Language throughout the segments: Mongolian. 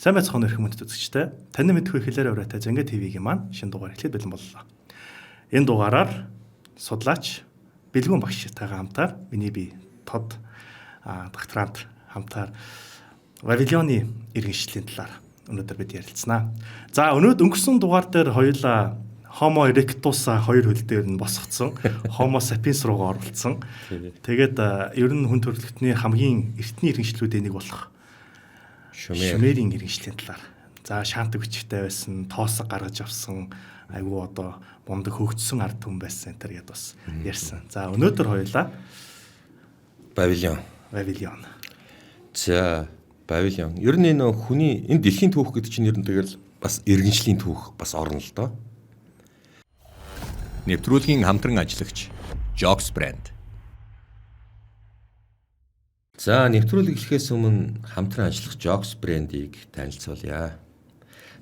Сайн байцгаана уу хүмүүст үзэгчдээ. Таны мэдхгүй хэлээр ураатай Занга ТV-гийн маань шинэ дугаар эхлээд бэлэн боллоо. Энэ дугаараар судлаач Бэлгүн багштайгаа хамтаар миний бие тод докторант хамтаар Вавилоны иргэншлийн талаар өнөөдөр бид ярилцсанаа. За өнөөдөр өнгөрсөн дугаар дээр хоёулаа Homo erectus-а хоёр хөл дээр нь босгоцсон. Homo sapiens руугаа оролцсон. Тэгээд ер нь хүн төрөлхтний хамгийн эртний иргэншлүүдийн нэг болох Шумерийн иргэншлийн талаар. За шаантаг бичгтэй байсан, тоосог гаргаж авсан, айгүй одоо мундаг хөгжсөн ард түмэн байсан энэ төр гэдээ бас ярьсан. За өнөөдөр хоёулаа Вавилон. Вавилон. За Вавилон. Ер нь энэ хүний энэ дэлхийн түүх гэдэг чинь ер нь тэгэл бас иргэншлийн түүх бас орно л доо. Нэвтрүүлгийн хамтран ажиллагч Jocks брэнд. За нэвтрүүлэг эхлэхээс өмнө хамтран ажиллах Jocks брендийг танилцуулъя.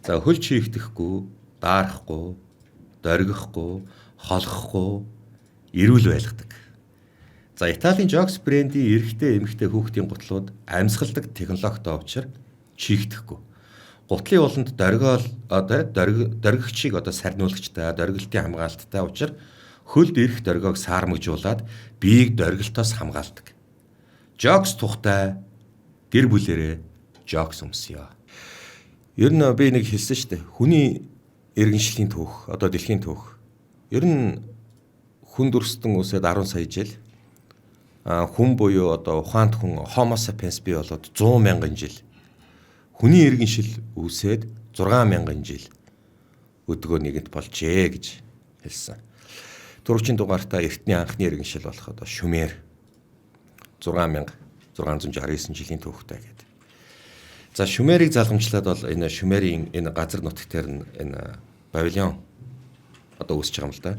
За хөл чийгдэхгүй, даарахгүй, доргихгүй, холохгүй эрүүл байлгадаг. За Италийн Jocks брендийн эрэгтэй, эмэгтэй хүүхдийн гутлууд амьсгалдаг технологитой учраа чийгдэхгүй. Гутлын уланд доргиол одоо доргигчийг одоо сарниулагчтай, доргилтын хамгаалттай учраа хөлд ирэх доргиог саармагжуулаад биеийг доргилтоос хамгаалдаг. Jocks тухтай гэр бүлэрээ Jocks өмсөё. Ер нь би нэг хэлсэн шүү дээ. Хүний иргэншлийн түүх, одоо дэлхийн түүх. Ер нь хүн дүрстэн үсээд 10 сая жил. Хүн буюу одоо ухаант хүн Homo sapiens бий болоод 100 мянган жил. Хүний иргэншил үүсээд 6 мянган жил өдгөө нэгэнт болжээ гэж хэлсэн. Түрүүчийн дугаартаа эртний анхны иргэншил болох одоо Шумер 6669 жилийн түүхтэй гэдэг. За Шумерийг залгамжлаад бол энэ Шумерийн энэ газар нутаг дээр нь энэ Вавилон одоо үүсэж байгаа юм л да.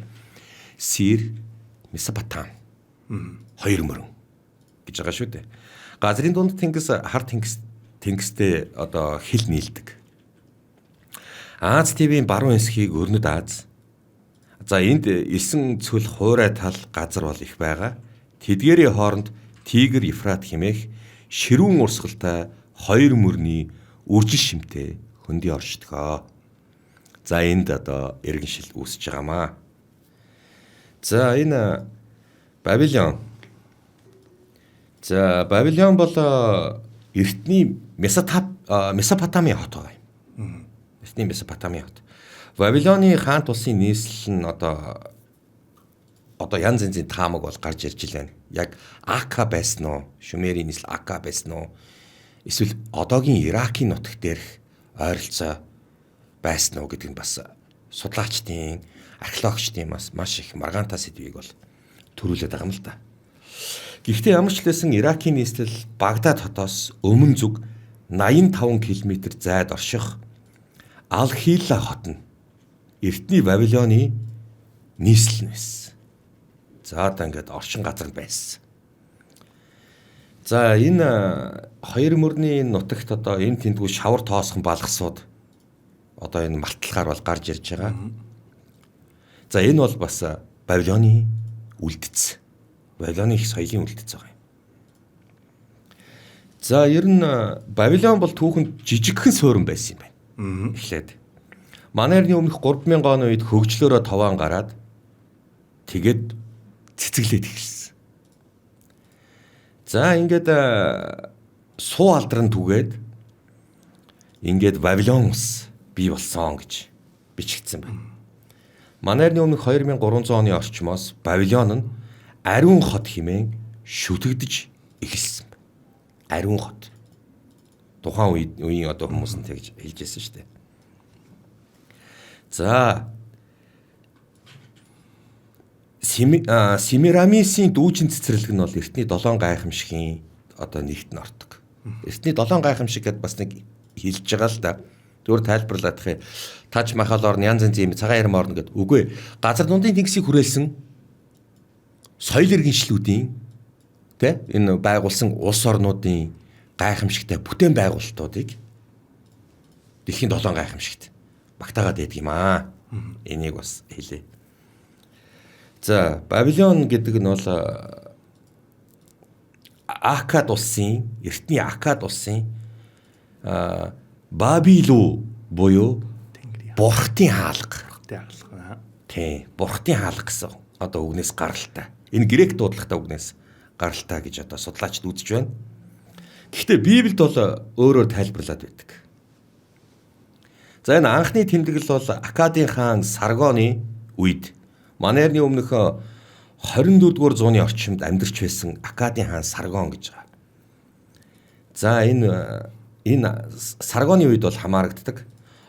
Сир, Месопотам хоёр мөрөн гэж байгаа шүү дээ. Газрын дунд тэнгис хар тэнгис тэнгистэй одоо хил нийлдэг. Аз ТV-ийн баруун хэсгийг өрнөд Аз. За энд элсэн цөл хуурай тал газар бол их байгаа. Тэдгээрийн хооронд Тигр, Ефрат хэмээх ширүүн урсгалтай хоёр мөрний үржил шимтэй хөндий оршдгоо. За энд одоо иргэншил үүсэж байгаамаа. За энэ Вавилон. За Вавилон бол эртний Месопотамийн хот байгаа юм. Эртний Месопотамийн хот. Вавилоны хаант улсын нийслэл нь одоо янз янзын таамаг бол гарч ирж байна. Яг Ака байсан уу? Шумерийн нийслэл Ака байсан уу? Эсвэл одоогийн Иракийн нутаг дээрх ойролцоо байсан уу гэдэг нь бас судлаачдын, археологчдын бас маш их маргаантай сэдвийг бол төрүүлээд байгаа юм л да. Гэхдээ ямар ч лээсэн Иракийн нийслэл Багдад хотоос өмнө зүг 85 км зайд орших Ал-Хила хот нь эртний Вавилоны нийслэл нь байсан. За одоо ингээд оршин газар байсан. За энэ хоёр мөрний нутагт одоо энэ тэндгүү шавар тоосхон балгасууд одоо энэ малтлагаар бол гарч ирж байгаа. За энэ бол бас Вавилоны үлдэц. Вавилоны их соёлын үлдэц байгаа юм. За ер нь Вавилон бол түүхэнд жижигхэн суурин байсан юм байна. Эхлээд манай эртний өмнөх 3000 оны үед хөгжлөөрөө товоон гараад тэгээд цэцэглээд эхэлсэн. За ингээд суу алдран түгээд ингээд Вавилон улс бий болсон гэж бичигдсэн байна. Манай эртний өмнөх 2300 оны орчмоос Вавилон нь ариун хот хэмээн шүтэгдэж эхэлсэн байна. Ариун хот. Тухайн үеийн одоо хүмүүс нь тэгж хэлж байсан шүү дээ. За Семирамисийн дүүжин цэцэрлэг нь бол эртний долоон гайхамшигын одоо нэгт нь ордог. Эртний долоон гайхамшиг гэдээ бас нэг хэлж байгаа л да. Зүгээр тайлбарлаад их Таж Махал орно, янз янзын юм цагаан ярим орно гэд. Үгүй. Газар дундын тэнгисийг хүрээлсэн соёл иргэншлүүдийн тэ энэ байгуулсан улс орнуудын гайхамшигтай бүтээн байгуулалтуудыг дэлхийн долоон гайхамшигт багтаагаад байдаг юм аа. Энийг бас хэлье. За Вавилон гэдэг нь бол Акад улсын, эртний Акад улсын Бабилу буюу Бурхтын хаалга. Бурхтын хаалга. Тийм, Бурхтын хаалга гэсэн одоо үгнээс гаралтай. Энэ грек дуудлагатай үгнээс гаралтай гэж одоо судлаачид үзэж байна. Гэхдээ Библиэд бол өөрөөр тайлбарлаад байдаг. За энэ анхны тэмдэглэл бол Акадын хаан Саргоны үед манай эртний өмнөх 24-р зууны орчимд амьдарч байсан Акадын хаан Саргон гэж байгаа. За энэ Саргоны үед бол хамаарагддаг.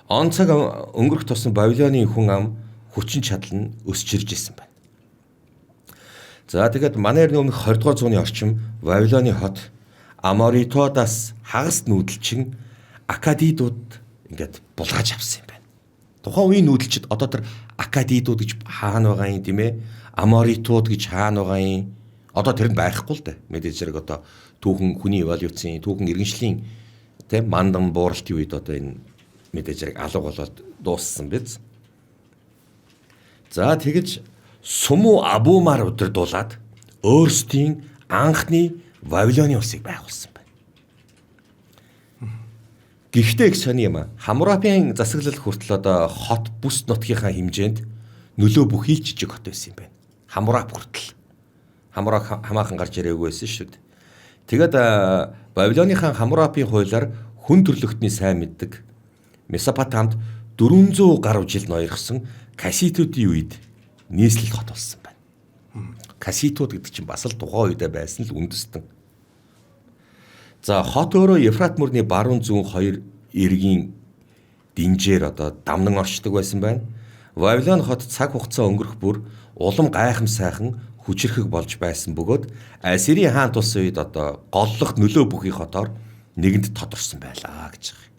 Он цаг өнгөрөх тусам Вавилоны хүн ам хүчин чадал нь өсч ирж исэн байна. За тэгээд манай эртний өмнөх 20 дугаар зууны орчим Вавилоны хот Аморитуудаас хагас нүүдэлчин Акадидууд ингээд булгааж авсан юм байна. Тухайн үеийн нүүдэлчид одоо тэр Акадидууд гэж хаана байгаа юм тийм ээ? Аморитууд гэж хаана байгаа юм? Одоо тэр нь байхгүй л дээ. Мэдээж зэрэг одоо түүхэн хүний эволюцийн, түүхэн иргэншлийн тийм мандан бууралтын үед одоо энэ мэдээж зэрэг алга болоод дууссан биз. За тэгэж Суму Абумар удирдуулаад өөрсдийн анхны Вавилоны улсыг байгуулсан байна. Гэхдээ их сони юм а. Хамурапийн засаглал хүртэл одоо хот бүс нутгийнхаа хэмжээнд нөлөө бүхий л жижиг хот байсан юм байна. Хамурап хүртэл. Хамурап хамаахан гарч ирээгүй байсан шүү дээ. Тэгээд Вавилоны хаан Хамурапийн хуулиар хүн төрлөختний сайн мэддэг Месопотамд 400 гаруй жил ноёрхсон Касситуудын үед нийслэл хот болсон байна. Касситууд гэдэг чинь бас л тухайн үедээ байсан л үндэстэн. За хот өөрөө Ефрат мөрний баруун зүүн хоёр эргийн динжээр одоо дамнан оршдог байсан байна. Вавилон хот цаг хугацаа өнгөрөх бүр улам гайхамсайхан хүчирхэг болж байсан бөгөөд Ассирийн хаан тулсан үед одоо голлох нөлөө бүхий хотоор нэгэнд тодорсон байлаа гэж байгаа.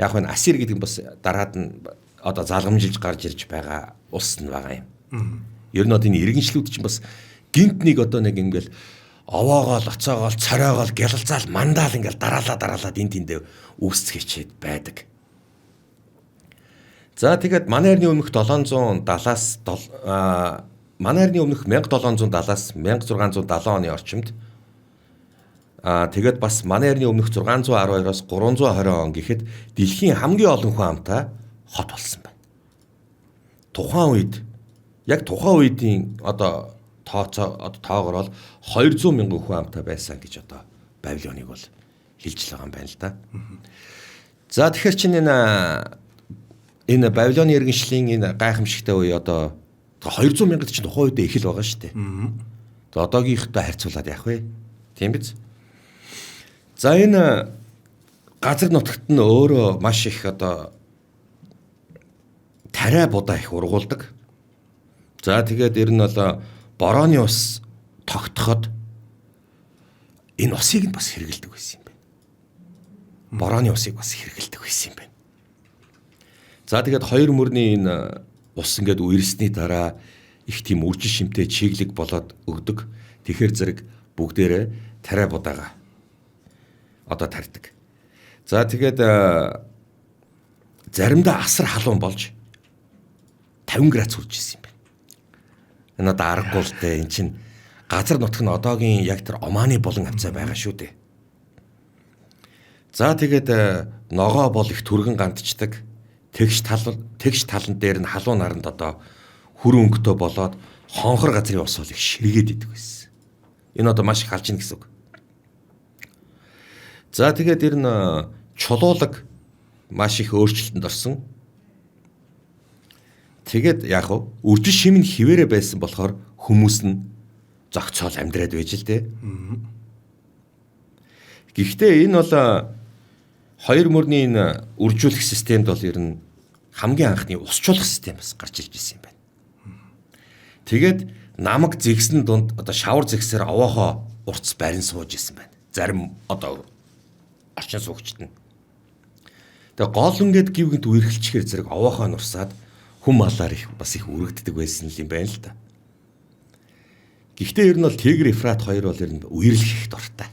Яг нь Ассир гэдэг нь бас дараад нь одоо залгамжилж гарч ирж байгаа улс нь байгаа юм. Ер нь одоо энэ иргэншлүүд чинь бас гинт нэг одоо нэг ингээл овоогоол, оцоогоол, цоройгоол, гялалзаал, мандаал ингээл дараалаад энэ тэндээ үүсцгээчээд байдаг. За тэгээд манай эртний өмнөх 770-аас манай эртний өмнөх 1770-аас 1670 оны орчимд тэгээд бас манай эртний өмнөх 612-оос 320 он гэхэд дэлхийн хамгийн олон хүн амтай хот болсон байна. Тухайн үед яг тухайн үеийн одоо тооцоо одоо тоогоор бол 200 мянган хүн амтай байсан гэж одоо Вавилоныг бол хэлж л байгаа юм байна л да. За тэгэхээр чинь энэ Вавилоны иргэншлийн энэ гайхамшигтай үе одоо 200 мянгад чинь тухайн үедээ их л байгаа шүү дээ. За одоогийнхтой харьцуулаад яах вэ? Тийм биз? За энэ газар нутагт нь өөрөө маш их одоо тариа будаа их ургуулдаг. За тэгээд ер нь бол борооны ус тогтоход энэ усыг нь бас хэрэгэлдэг байсан юм байна. Борооны усыг бас хэрэгэлдэг байсан юм байна. За тэгээд хоёр мөрний энэ ус ингээд үерсний дараа их тийм үржил шимтэй чиглэг болоод өгдөг. Тэгэхээр зэрэг бүгдээрээ тариа будаага одоо тарьдаг. За тэгээд заримдаа асар халуун болж 50 градус хүрч ирсэн юм байна. Энэ одоо аргагүй л дээ. Эн чинь газар нутг нь одоогийн яг тэр Оманы болон хавцаа байгаа шүү дээ. За тэгээд ногоо бол их түргэн гандчдаг. Тэгш талан дээр нь халуун наранд одоо хүрэн өнгөтэй болоод хонхор газрын ус бол их ширгээд идэг байсан. Энэ одоо маш их халж ийн гэсэн үг. За тэгээд ер нь чулуулаг маш их өөрчлөлтөнд орсон. Тэгээд яг хав үржил шим нь хിവэрэ байсан болохоор хүмүүс нь зохицоол амьдраад байж л дээ. Гэхдээ энэ бол хоёр мөрний энэ үржүүлэх системд бол ер нь хамгийн анхны усчуулах систем бас гарч ирж ирсэн юм байна. Тэгээд намаг зэгсэн дунд одоо шавар зэгсээр овоохоо урц барин сууж исэн байна. Зарим одоо орчин суугчд нь. Тэгээ гол ингээд гівгэнт үерхэлчгээр зэрэг овоохоо нурсаад хүм малаар их бас их үрэгддэг байсан юм байна л да. Гэхдээ ер нь бол Тигр Ефрат хоёр бол ер нь үерлэх их дуртай.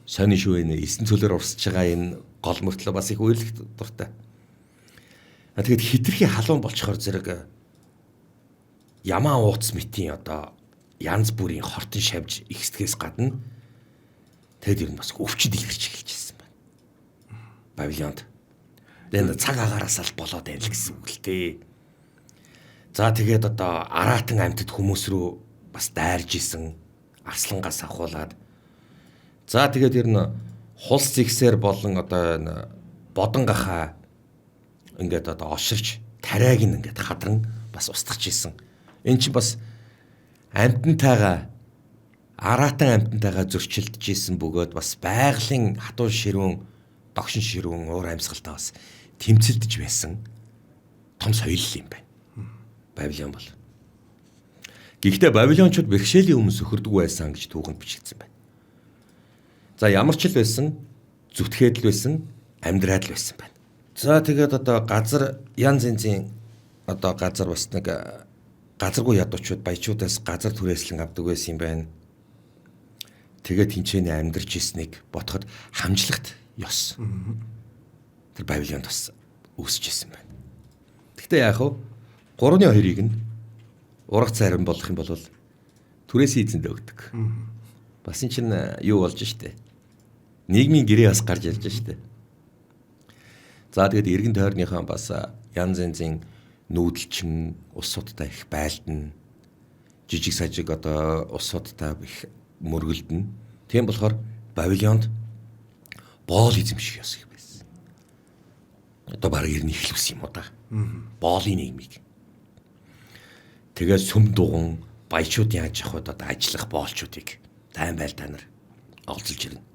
Сони шүү энэ эсэн цөлөөр урсж байгаа энэ гол мөртлөө бас их үерлэх дуртай. Тэгээд хитрхи халуун болчхоор зэрэг ямаа ууц мэтийн одоо янз бүрийн хортон шавж ихсдгээс гадна тэгэд ер нь бас өвчид илэрч эхэлж ирсэн байна. Бабилонд. Тэгээд цаг агаараас л болоод байна л гэсэн үг л дээ. За тэгээд одоо араатан амьтад хүмүүс рүү бас дайрж исэн, арслангаас авахуулаад. За тэгээд ер нь хулс зэгсээр болон одоо энэ бодон гахаа ингээд одоо оширч тариаг нь ингээд хадран бас устгах исэн. Энэ чинь бас амьтантайгаа араатан амьтантайгаа зөрчилдөж исэн бөгөөд бас байгалийн хатуу ширүүн, догшин ширүүн уур амьсгалтай бас тэмцэлдэж байсан том соёл юм байна. Бабилон бол. Гэхдээ Бабилончууд бэрхшээлийн өмнө сөхөрдөг байсан гэж түүхэнд бичигдсэн байна. За ямар ч л байсан, зүтгээд л байсан, амьдраад л байсан байна. За тэгээд одоо газар янз янзын одоо газар бас нэг газаргүй ядуучууд баячуудаас газар түрээслэн авдаг байсан юм байна. Тэгээд тэнцэнэ амьдарч ирснийг ботход хамжлагт ёс. Тэр Бабилонд бас үүсэж исэн байна. Гэхдээ яах вэ? 3-2-ыг нь ургац зарим болох юм бол түрээсийн эзэнд өгдөг. Бас эн чинь юу болж штэ. Нийгмийн гэрээ бас гарч ирж штэ. За тэгээд эргэн тойрныхоо бас янз янзын нүүдэлчин улсуудтай их байлдана. Жижиг сажиг одоо улсуудтай их мөргөлдөнө. Тийм болохоор Бабилонд боол эзэмших ёс их байсан. Одоо бараг ер нь эхлүүлсэн юм уу да. Боолын нийгмийг. Тэгээд сүм дуган баячуудын аж ахуйд одоо ажиллах боолчуудыг тайм байл та нар олзолж ирнэ.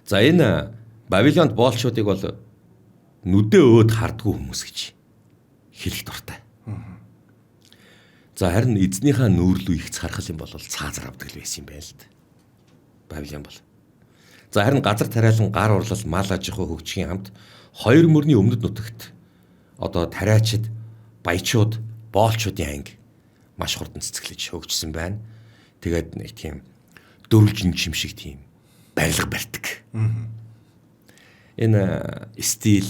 За энэ Бабилонд боолчуудыг бол нүдээ өөд хардггүй хүмүүс гэж хэлэх дуртай. За харин эзнийхээ нүүрлүү их цархал юм бол цаазар авдаг л байсан юм байна л да. Бабилон бол. За харин газар тариалан гар урлал мал аж ахуй хөгжихийн хамт хоёр мөрний өмнөд нутагт одоо тариачид, баячууд, боолчуудын анги маш хурдан цэцгэлж хөгжсөн байна. Тэгээд нэг тийм дөрвөлжин чим шиг тийм барилга барьдаг. Энэ стил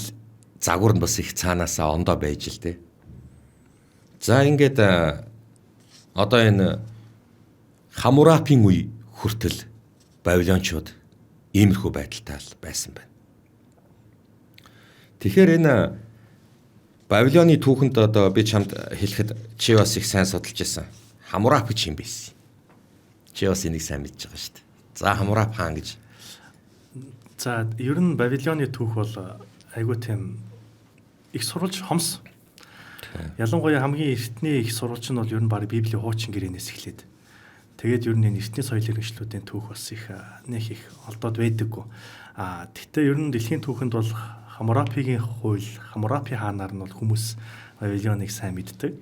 загвар нь бас их цаанаасаа ондоо байж л дээ. За ингээд одоо энэ Хамурапийн үе хүртэл Бабилончууд иймэрхүү байдалтай л байсан байна. Тэгэхээр энэ Бабилоны түүхэнд одоо би чамд хэлэхэд чи бас их сайн судалж байсан. Хамурап гэж юм байсан. Чи бас энийг сайн мэдж байгаа шүү дээ. За Хамурап хаан гэж. За ер нь Бабилоны түүх бол айгүй тийм их сурвалж хомс. Ялангуяа хамгийн эртний их сурвалж нь бол ер нь баг Библийн хуучин гэрээнээс эхлээд. Тэгээд ер нь энэ эртний соёл иргэншлүүдийн түүх бас их нэх их олдоод байдаггүй. А тэгтээ ер нь дэлхийн түүхэнд бол Хамурапигийн хууль, Хамурапи хаанаар нь бол хүмүүс Бабилоныг сайн мэддэг.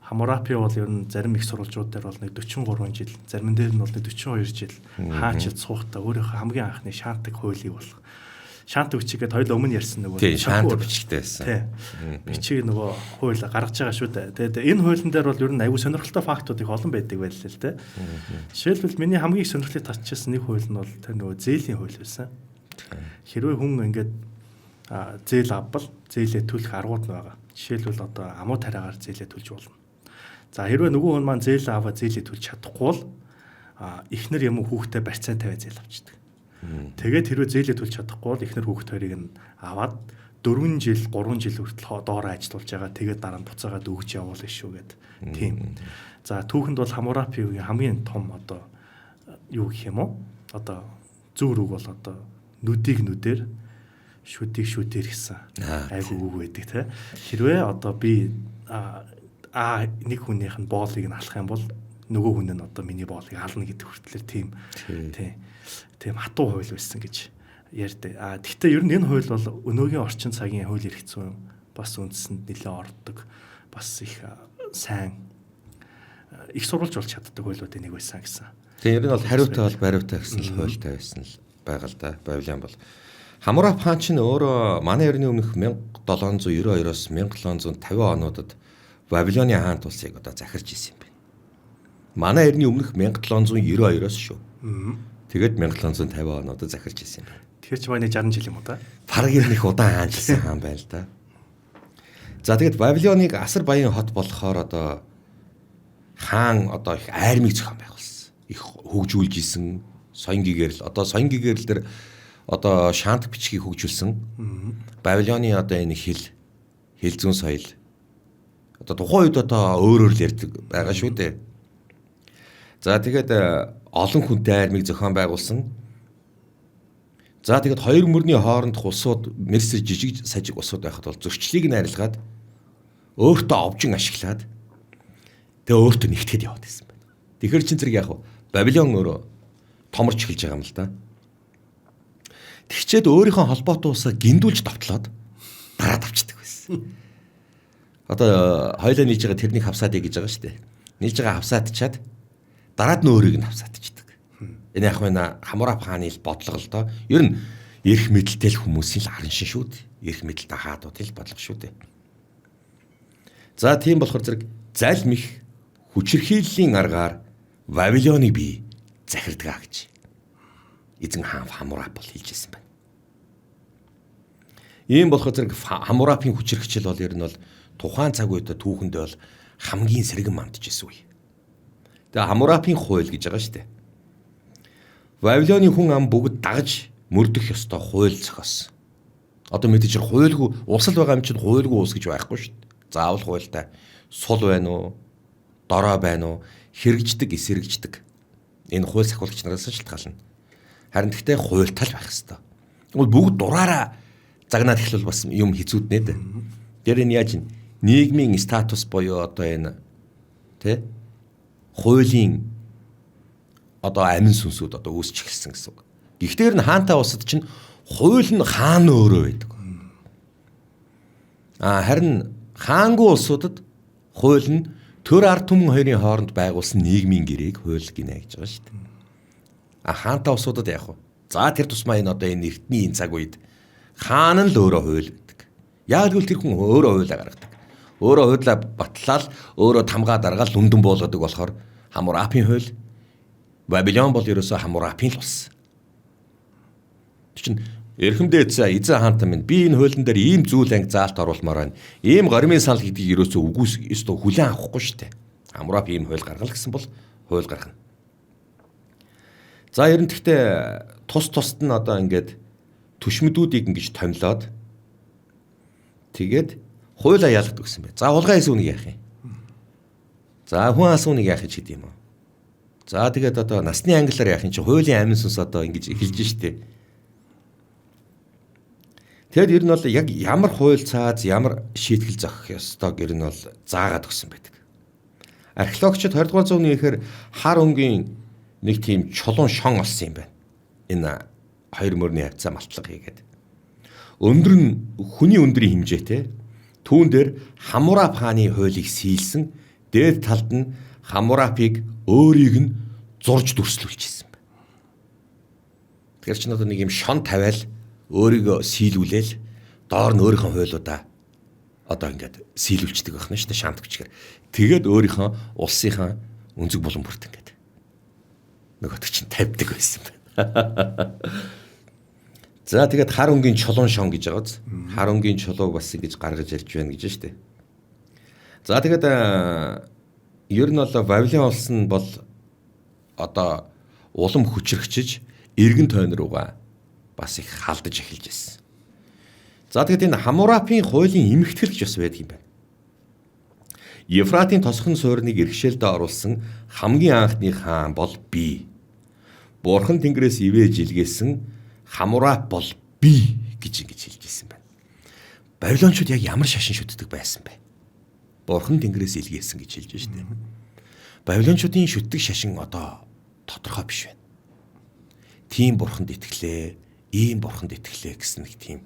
Хамурапи бол ер нь зарим их сурвалжууд дээр бол нэг 43 жил, зарим дээр нь бол нэг 42 жил хаанчилд суухдаа өөрийнхөө хамгийн анхны шаантаг хуулийг болох. Шаантаг бичиг гэдэг хоёул өмнө ярьсан нөгөө шаантаг бичигтэй байсан. Бичиг нөгөө хууль гаргаж байгаа шүү дээ. Тэгээд энэ хуулийн дээр бол ер нь аюу сонирхолтой фактууд их олон байдаг байлээ л дээ. Жишээлбэл миний хамгийн их сонирхлыг татчихсан нэг хууль нь бол тэр нөгөө зээлийн хууль байсан. Хэрвээ хүн ингээд зээл авбал зээлээ төлөх аргууд нь байгаа. Жишээлбэл одоо амуу тариагаар зээлээ төлж болно. За хэрвээ нөгөө хүн маань зээл аваа зээлээ төлж чадахгүй бол эхнэр юм уу хүүхдээ барьцаан тавиа зээл авчдаг. Тэгээд хэрвээ зээлээ төлж чадахгүй бол эхнэр хүүхд хоёрыг нь аваад 4 жил 3 жил хүртэл доороо ажиллуулж байгаа. Тэгээд дараа нь буцаагаад өгч явуулна шүү гэд. Тийм. За түүхэнд бол Хамурапигийн хамгийн том одоо юу гэх юм уу? Одоо зүүр үг бол одоо нүдийг нүдээр шүдийг шүдээр гэсэн айгу үг байдаг те. Хэрвээ одоо би нэг хүнийх нь боолыг нь алах юм бол нөгөө хүн нь одоо миний боолыг ална гэдэг хүртлээр тийм тийм хатуу хууль байсан гэж ярьдаг. А тэгтээ ер нь энэ хууль бол өнөөгийн орчин цагийн хууль эрх зүйн бас үндсэнд нэлээд ордог. Бас их сайн их сурвалж болж чаддаг хуулиудын нэг байсан гэсэн. Тийм ер нь бол хариутай бол бариутай гэсэн л хуультай байсан л байгаа л да. Бабилон бол Хамурап хаан чинь өөрөө манай эртний өмнөх 1792-оос 1750 онуудад Бабилоны хаант улсыг одоо захирч исэн юм байна. Манай эртний өмнөх 1792-оос шүү. Тэгээд 1750 онуудад захирч исэн юм байна. Тэгэхээр чи манай 60 жил юм уу та? Бараг ер нь их удаан хаанчилсан хаан байна л да. За тэгээд Бабилоныг асар баян хот болохоор одоо хаан одоо их армийг зохион байгуулсан. Их хөгжүүлж исэн соён гэгэрэл одоо соён гэгэрэл дээр одоо шант бичгийг хөгжүүлсэн. Бабилоны одоо энэ хэл зүүн соёл одоо тухайн үед одоо өөрөөр л ярьдаг байгаа шүү дээ. За тэгээд олон хүнтэй армийг зохион байгуулсан. За тэгээд хоёр мөрний хоорондох улсууд мэрсэр жижиг сажиг улсууд байхад бол зөрчлийг нь арилгаад өөртөө овжин ашиглаад тэгээ өөртөө нэгтгэхэд яваад байсан байна. Тэгэхээр чин зэрэг яг Бабилон өөрөө томорч эхэлж байгаа юм л да. Тэгчээд өөрийнхөө холбоотой улсаа гиндүүлж довтлоод дараад авчдаг байсан. Одоо хоёлаа нийж байгаа тэрнийг хавсаадъя гэж байгаа шүү дээ. Нийж байгаа хавсаадчаад дараад нь өөрийг нь хавсаадчдаг. Энэ яг байна Хамурап хааны л бодлого л доо. Ер нь эрх мэдэлтэй л хүмүүсийн л арын шин шүү дээ. Эрх мэдэлтэй хаадуудын л бодлого шүү дээ. За тийм болохоор зэрэг залмих хүчирхийллийн аргаар Вавилоныг би захирдаг гэж эзэн хаан Хамурап бол хэлж ирсэн байна. Ийм болохоор зэрэг Хамурапын хүчирхчил бол ер нь бол тухайн цаг үед түүхэндээ бол хамгийн сэргэн мандж ирсэн үе. Тэгээ Хамурапын хууль гэж байгаа шүү дээ. Вавилоны хүн ам бүгд дагаж мөрдөх ёстой хууль зохиосон. Одоо мэдээж хуйлгүй улс л байгаа юм чинь хуйлгүй улс гэж байхгүй шүү дээ. Заавал хуйлтай. Сул байна уу? Дорой байна уу? Хэрэгждэг, эсэргэждэг. Энэ хууль сахиулагч нараас шалтгаална. Харин тэгтээ хуйлтай л байх ёстой. Тэгвэл бүгд дураараа загнаад эхлвэл бас юм хэцүүднэ дээ. Тэр энэ яаж нийгмийн статус буюу одоо энэ тэ хуулийн одоо амин сүнсүүд одоо үүсч эхэлсэн гэсэн үг. Гэхдээ нь хаантай улсад чинь хууль нь хаан өөрөө байдаг. А харин хаангүй улсуудад хууль нь төр ард түмэн хоёрын хооронд байгуулсан нийгмийн гэрээг хууль гинэ гэж байгаа шүү дээ. А хаантай улсуудад яах вэ? За тэр тусмаа энэ одоо энэ эртний энэ цаг үед хаан нь л өөрөө хууль байдаг. Яг л тэр хүн өөрөө хуулиа гаргадаг. Өөрөө хуулиа батлаад өөрөө тамгаа даргаал нүндэн буулгадаг болохоор Хамурапын хууль Бабилон бол ерөөсөө Хамурапын л улс. Тэр чинь эрхэмдээ эзэн хаантай минь би энэ хуулийн дээр ийм зүйл анги заалт оруулмаар байна. Ийм горимын санал гэдгийг ерөөсөө үгүйс ёстой хүлээн авахгүй шүү дээ. Хамурап ийм хууль гаргал гэсэн бол хууль гаргана. За ер нь тэгтээ тус тусад нь одоо ингээд түшмэдүүдийг ингэж томилоод тэгээд хуулиа ялгадаг гэсэн бай. За хулгай хийсэн үнийг яах юм? За хүн асан үнийг яах гэж гэдэг юм уу? За тэгээд одоо насны англиар яах юм чи хуулийн амин сүнс одоо ингэж эхэлж штэ. Тэгэд ер нь бол яг ямар хууль цааз ямар шийтгэл зохих ёстойг ер нь бол заагаад өгсөн байдаг. Археологчид 20 дугаар зууны ихээр хар өнгийн нэг тийм чулуун шон олсон юм байна. Энэ хоёр мөрний хавцаа малтлага хийгээд. Өндөр нь хүний өндрийн хэмжээтэй. Түүн дээр Хамурап хааны хуулийг сийлсэн. Дээд талд нь Хамурапыг өөрийг нь зурж дүрслүүлчихсэн байна. Тэгэхээр чинь одоо нэг юм шон тавиал өөрийгөө сийлүүлээл доор нь өөрийнхөө хуулиудаа одоо ингээд сийлүүлчихдэг байх нь шүү дээ шант хүчгээр. Тэгээд өөрийнхөө улсынхаа өнцөг булан бүрт ингээд нөгөөдөг чинь тавьдаг байсан байна. За тэгээд хар өнгийн чулуун шон гэж байгаа биз? Хар өнгийн чулууг бас ингэж гаргаж ирж байна гэж шүү дээ. За тэгээд ер нь бол Вавилон улс нь бол одоо улам хүчрхчиж эргэн тойн руугаа бас их халдаж эхэлж байсан. За тэгээд энэ Хамурапын хуулийн эмхтгэл гэж бас байдаг юм байна. Евфратын тосхон суурныг иргэшээлдээ оруулсан хамгийн анхны хаан бол би. Бурхан Тэнгэрээс ивэж илгээсэн Хамурап бол би гэж ингэж хэлж ирсэн байна. Бабилончууд яг ямар шашин шүтдэг байсан бэ? Бурхан Тэнгэрээс илгээсэн гэж хэлж байна шүү дээ. Бабилончуудын шүтдэг шашин одоо тодорхой биш байна. Тийм бурханд итгэлээ, ийм бурханд итгэлээ гэсэн нэг тийм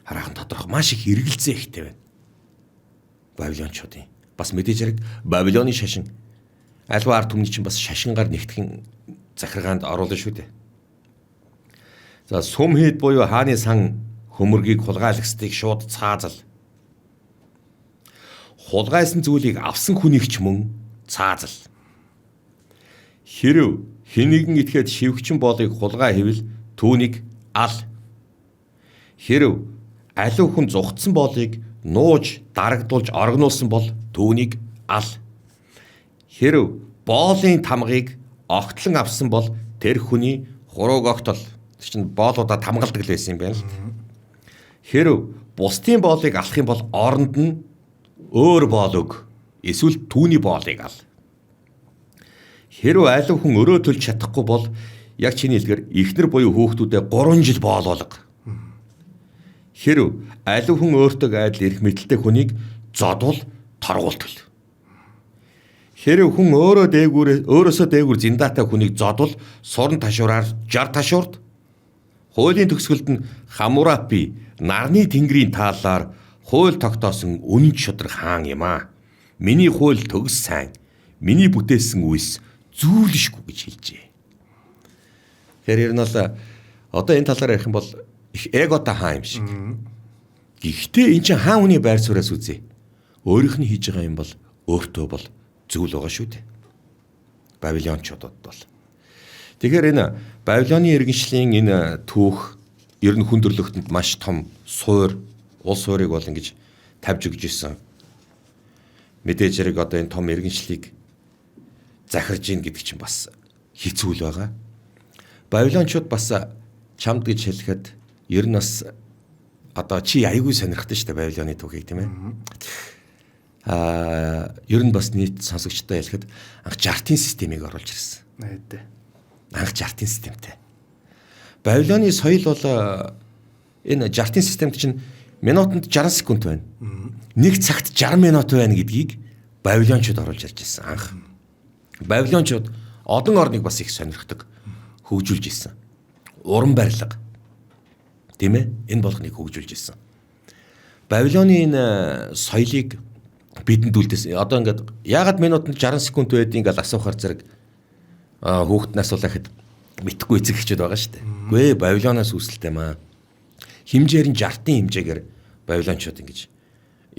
хараахан тодорхой маш их эргэлзээ ихтэй байна. Бабилончуудын бас мэдээж хэрэг Бабилоны шашин альва ард түмний чинь бас шашингаар нэгтгэн захиргаанд оруулна шүү дээ. За сүм хийд буюу хааны сан хөмөргийг хулгайлагчдыг шууд цаазал. Хулгайсан зүйлийг авсан хүнийг ч мөн цаазал. Хэрв хэн нэгэн итгээд шивгчин боолыг хулгай хийвэл түүнийг ал. Хэрв аливаа хүн зугтсан боолыг нууж дарагдуулж орогнуулсан бол түүнийг ал. Хэрв боолын тамгыг огтлон авсан бол тэр хүний хурууг огтол. Тэр чинь боолуудаа тамгалдаг л байсан юм байна л. Хэрв бусдын боолыг алах юм бол оронд нь өөр боол өг. Эсвэл түүний боолыг ал. Хэрв алив хүн өрөө төлж чадахгүй бол яг чиний хэлгээр эхнэр буюу хүүхдүүдээ 3 жил боолоолго. Хэрв алив хүн өөртөө айдал эрх мэдэлтэй хүнийг зодвол торгуул төл. Хэрв хүн өөрөөсөө дээгүүр зиндаатай хүнийг зодвол суран ташуураар 60 ташуурд. Хуулийн төгсгөлд нь Хамурапи нарны тэнгэрийн тааллаар хууль тогтоосон үнэн шудраг хаан юм аа. Миний хууль төгс сайн. Миний бүтээсэн үйлс зүйлшгүй гэж хэлжээ. Тэгэхээр ер нь бол одоо энэ талаар ярих юм бол их эготой хаан юм шиг. Гэхдээ эн чинь хаан хүний байр сууриас үзье. Өөрийнх нь хийж байгаа юм бол өөртөө бол зүйл байгаа шүү дээ. Бабилончуудад бол. Тэгэхээр энэ Бабилоны иргэншлийн энэ түүх ер нь хүн төрлөختөнд маш том суур, улс суурийг бол ингэж тавьж өгч исэн. Мэдээж хэрэг одоо энэ том иргэншлийг захирж ийн гэдэг чинь бас хэцүү л байгаа. Бабилончууд бас чамд гэж хэлэхэд ер нь бас одоо чи аягүй сонирхдаг шүү дээ Бабилоны түүхийг, тийм ээ. Ер нь бас нийт сонсогчтой хэлэхэд анх жартын системийг оруулж ирсэн. Анх жартын системтэй. Бабилоны соёл бол энэ жартын системд чинь минутанд 60 секунд байна. Нэг цагт 60 минут байна гэдгийг Бабилончууд оруулж ирж ирсэн анх. Бабилончууд олон орныг бас их сонирхдаг, хөгжүүлж ирсэн. Уран барилга, тийм ээ, энэ болгоныг хөгжүүлж ирсэн. Бабилоны энэ соёлыг бидэнд үлдээсэн. Одоо ингээд яагаад минутанд 60 секунд байдгийг ингээл асуухаар зэрэг хүүхднээс асуулахад мэдхгүй эцэг эхчүүд байгаа шүү дээ. Үгүй ээ, Бабилоноос үүсэлтэй маа. Хэмжээр нь 60-ын хэмжээгээр Бабилончууд ингэж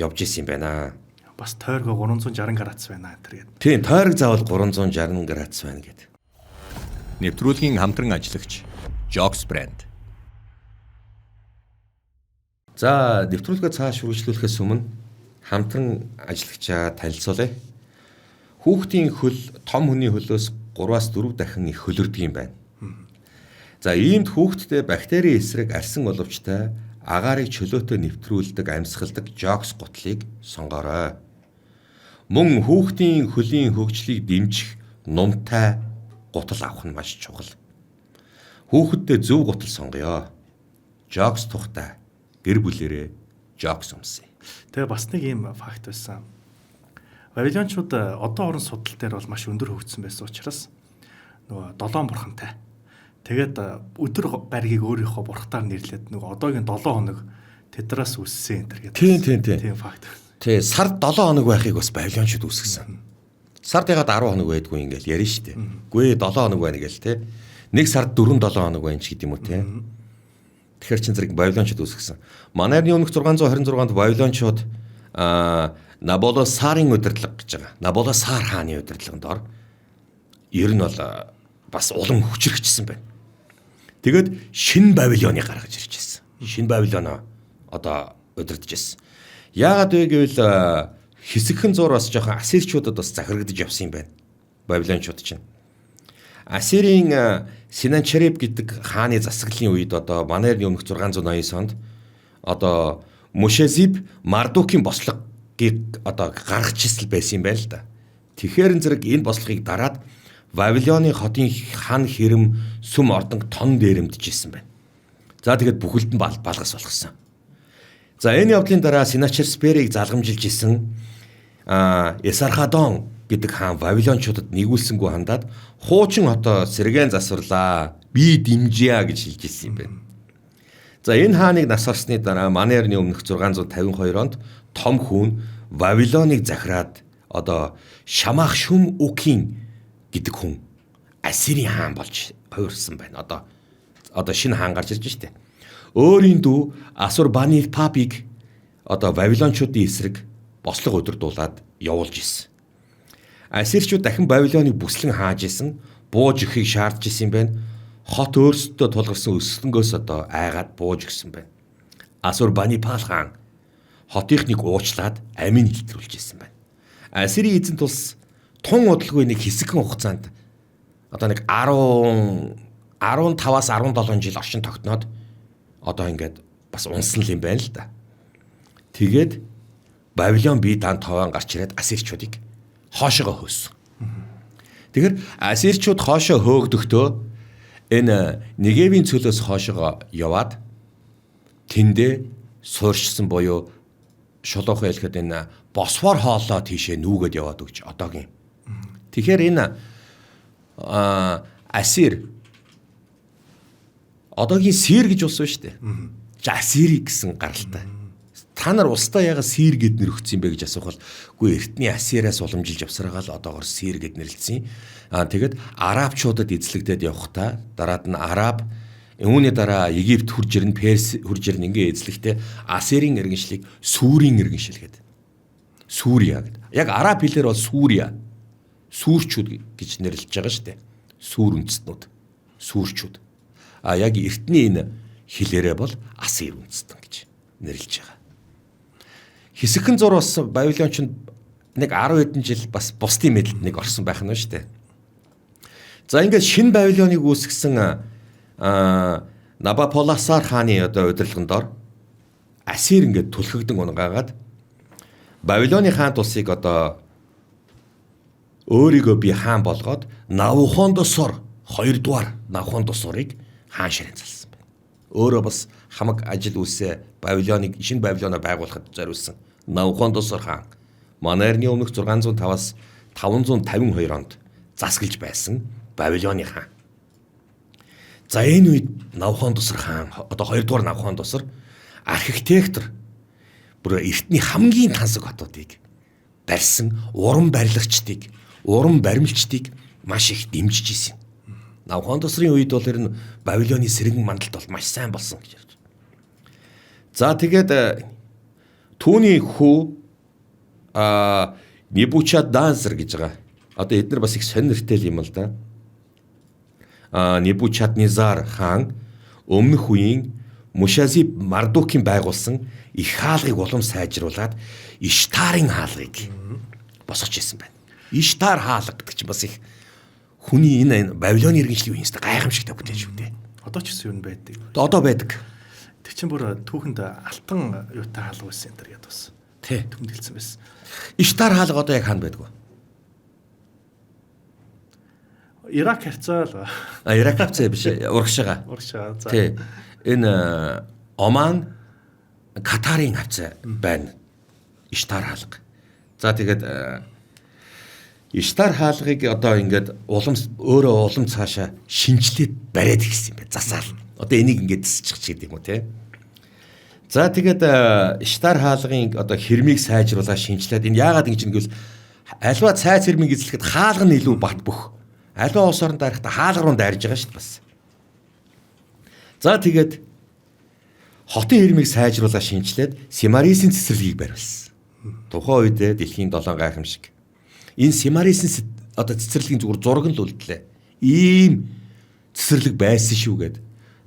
явж исэн юм байна. Бас тойргоо 360 градус байна энэ гэдэг. Тийм, тойрог заавал 360 градус байна гэдэг. Нэвтрүүлгийн хамтран ажиллагч Jocks брэнд. За, нэвтрүүлгээ цааш үргэлжлүүлэхээс өмнө хамтран ажиллагчаа танилцуулъя. Хүүхдийн хөл том хүний хөлөөс 3-аас 4 дахин их хөлөрдөг юм байна. За, иймд хүүхдтэй бактери эсрэг арьсан боловчтой агаарыг чөлөөтэй нэвтрүүлдэг, амьсгалдаг Jocks гутлыг сонгоорой. Мөн хүүхдийн хөлийн хөгжлийг дэмжих нумтай гутал авах нь маш чухал. Хүүхэддээ зөв гутал сонгоё. Jocks тухтай гэр бүлэрээ Jocks өмсөе. Тэгээ бас нэг ийм факт байсан. Вавилончууд одоо орон судал дээр бол маш өндөр хөгжсөн байсан учраас нөгөө долоон бурхантай. Тэгээд өдөр барьгийг өөрийнхөө бурхтаар нэрлээд нөгөө одоогийн 7 хоног тэдраас үссэн энэ гэдэг. Тийм. Тийм факт. Тий, сард 7 хоног байхыг бас Бабилончууд үүсгэсэн. Сард ягаад 10 хоног байдгүй ингээл ярина шүү дээ. Үгүй 7 хоног байна гээл те. Нэг сард 4 7 хоног байна ч гэдэг юм уу те. Тэгэхээр чин зэрэг Бабилончууд үүсгэсэн. Манай эртний өмнөх 626 онд Бабилончууд Наболосарын удирдлага гэж байгаа. Наболосар хааны удирдлаганд ор. Ер нь бол бас улам хүчрхжсэн байна. Тэгээд шинэ Бабилоныг гаргаж ирж байсан. Шинэ Бабилоно одоо удирдах байсан. Яагаад вэ гэвэл хэсэгхэн зур бас жоохон ассирчуудад бас захирагдаж явсан юм байна. Бабилончууд чинь. Ассирийн Синанчериб гэдэг хааны засаглалын үед одоо манай эртний өмнөх 689 онд одоо Мушезиб Мардукийн бослогыг одоо гаргаж ирсэн байсан юм байна л да. Тэгэхээр зэрэг энэ бослогыг дараад Вавилоны хотын хан хэрэм сүм ордон тон дээрэмдэж исэн байна. За тэгээд бүхэлд нь балгас болгосон. За энэ явдлын дараа Синачерсперийг залгамжилж исэн Эсархадон гэдэг хаан Вавилончуудад нэгүүлсэнгүү хандаад хуучин хотоо сэргээн засварлаа. Би дэмжийа гэж хэлж исэн юм байна. За энэ хааныг нас орсны дараа манай эртний өмнөх 652 онд том хүн Вавилоныг захираад одоо Шамах Шүм Үкийн гэдэг хүн Ассирийн хаан болж хувирсан байна. Одоо шинэ хаан гарч ирж штэ. Өөрийн дүү Асурбанипапыг одоо Вавилончуудын эсрэг бослого удирдуулаад явуулж исэн. Ассирчууд дахин Вавилоныг бүслэн хааж исэн, бууж өгөхийг шаардж исэн юм байна. Хот өөрсдөө тулгарсан өсөлтөнгөөс одоо айгаад бууж өгсөн байна. Асурбанипал хаан хотынхныг уучлаад амийг илтрүүлж исэн байна. Ассирийн эзэнт улс тун удалгүй нэг хэсэгхэн хугацаанд одоо нэг 10 15-аас 17 жил оршин тогтноод одоо ингээд бас унсан л юм байна л да. Тэгээд Вавилон бие даан товоон гарч ирээд Ассирчуудыг хоошоогоо хөөсөн. Тэгэхээр Ассирчууд хоошоо хөөгдөхдөө энэ Негевийн цөлөөс хоошоогоо яваад тэндээ суурьшсан буюу шулуухан хэлэхэд энэ Босфор хоолоо тийшээ нүүгээд яваад өгч одоогийн. Тэгэхээр энэ Ассир одоогийн Сир гэж улс байна шүү дээ. Ассири гэсэн гаралтай. Та нар улсдаа ягаад Сир гэд нэр өгсөн юм бэ гэж асуух бол үгүй эртний Ассириас уламжилж явсараагаа л одоогор Сир гэд нэрлэлсэн. Аа тэгэд арабчуудад эзлэгдээд явхдаа дараад нь араб, үүний дараа Египт хурж ирнэ, Перс хурж ирнэ, ингээ эзлэхдээ Ассирийн иргэншлийг Сүрийн иргэншил гэдэг. Сүрия гэдэг. Яг араб хэлээр бол Сүрия. Сүрчүүд гэж нэрлэж байгаа шүү дээ. Сүр үндэстнүүд. Сүрчүүд. А яг эртний энэ хэлээрээ бол Ассир үндэстэн гэж нэрлэж байгаа. Хэсэгхэн зур бас Вавилон ч нэг 10 хэдэн жил бас бусдын мэдлэд нэг орсон байх нь шүү дээ. За ингээд шинэ Вавилоныг үүсгэсэн Набополосар хааны одоо удирдлагын дор Ассир ингээд түлхэгдэн унгаагаад Вавилоны хаант улсыг одоо өөрийгөө би хаан болгоод Навуходоносор 2 дугаар Навуходоносорыг хаан ширээн залсан байна. Өөрөө бас хамаг ажил үйлсээ Вавилоныг шинэ Вавилоноо байгуулахад зориулсан Навуходоносор хаан манай эртний өмнөх 605-аас 552 онд засаглаж байсан Вавилоны хаан. За энэ үед Навуходоносор хаан одоо 2 дугаар Навуходоносор архитектор бүр эртний хамгийн тансаг хотуудыг барьсан уран барилгачдыг, уран баримлчдыг маш их дэмжиж ирсэн. Навуходоносрын үед бол ер нь Вавилоны сэргэн мандалт бол маш сайн болсон гэж ярьж. За тэгээд түүний хүү Небучадназар гэж байгаа. Одоо эдгээр бас их сонь нэртэй юм л да. Небучаднезар хаан өмнөх үеийн Мушазиб Мардукийн байгуулсан их хаалгыг улам сайжруулад Иштарын хаалгыг босгож ирсэн байна. Иштар хаалга гэдэг чинь бас их хүний энэ Вавилоны иргэншлийн үеийн өстой гайхамшигтай бүтээн шүү дээ. Одоо ч гэсэн юу байдаг. Одоо байдаг. Тэр чинь бүр түүхэнд алтан юутай хаалга байсан энэ төр гэдээ бас. Тий. Түмдэлсэн байсан. Иштар хаалга одоо яг хаана байдгүй? Ирак харьцаа л. А Ирак харьцаа биш, урагшаага. Урагшаага. За. Тий. Энэ Оман, Катарын хавцаа байна. Иштар хаалга. За тэгээд Иштар хаалгыг одоо ингээд улам өөрөө улам цаашаа шинжлээд бариад ирсэн юм байна. Засаал. Одоо энийг ингээд засчих ч гэдэг юм уу те. За тэгээд Иштар хаалгын одоо хэрмийг сайжруулаад шинжлээд энэ яагаад ингэж ингэвэл альва цайз хэрмийг эзлэхэд хаалга нь илүү бат бөх. Альва улс орон дайрахтаа хаалга руу дайрж байгаа шүү дээ бас. За тэгээд хотын хэрмийг сайжруулаад шинжлээд Симарисийн цэцэрлэгийг бариулсан. Тухайн үед дэлхийн 7 гайхамшиг. Энэ Симарисийн одоо цэцэрлэгийн зүгээр зураг нь л үлдлээ. Ийм цэцэрлэг байсан шүү гэд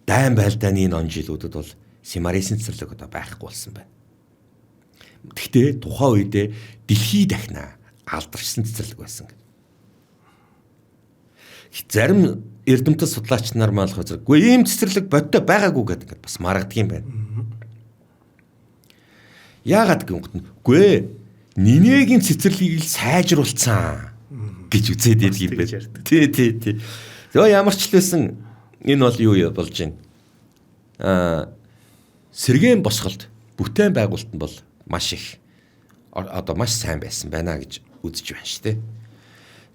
дайн байлдааны энэ он жилүүдэд бол Симарисийн цэцэрлэг одоо байхгүй болсон байна. Гэхдээ тухайн үедээ дэлхий дахнаа алдаршсан цэцэрлэг байсан гэд. Зарим эрдэмтэд судлаач нар маань болохоор үгүй ийм цэцэрлэг бодтой байгаагүй гэдэг ингээд бас маргадаг юм байна. Яагаад гэвэл үгүй Нинегийн цэцэрлэгийг л сайжруулсан гэж үзээд байдаг юм байна. Тий, тий, тий. Тэгээ ямар ч л байсан энэ бол юу болж байна? Сэргээн босголт бүтээн байгуулалт нь бол маш их одоо маш сайн байсан байна гэж үзэж байна шүү дээ.